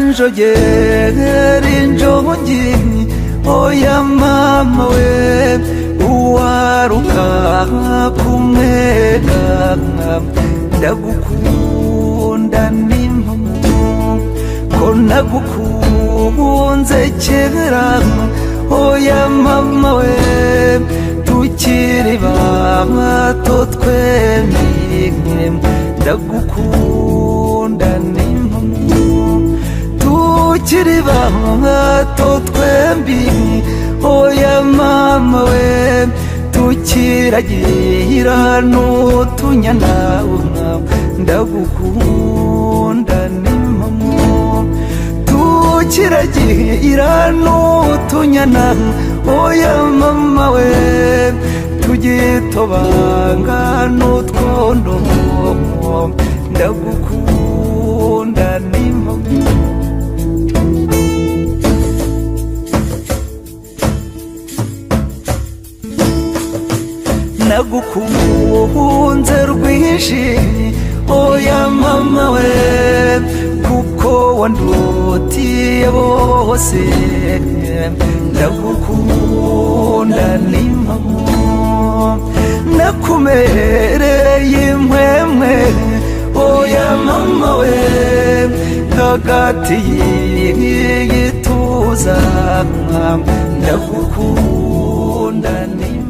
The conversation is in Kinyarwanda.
Kanjogera injongi oya mama we uwaruka kumwega ndagukunda n'impamo ko nagukunze kera oya mama we tukiri bato twembi ndagukunda n'impamo tukiri bato twembi oya mama we tukiragira n'utunyana ndagukunda n'impamo tukiragira n'utunyana oya mama we tugitobanga n'utwondo ndagukunda n'impamo. Nagukunze rwinshi oya mama we kuko wandutiye bose ndagukunda n'impamo nakumereye impwemwe oya mama we hagati y'igituza ndagukunda n'impamo.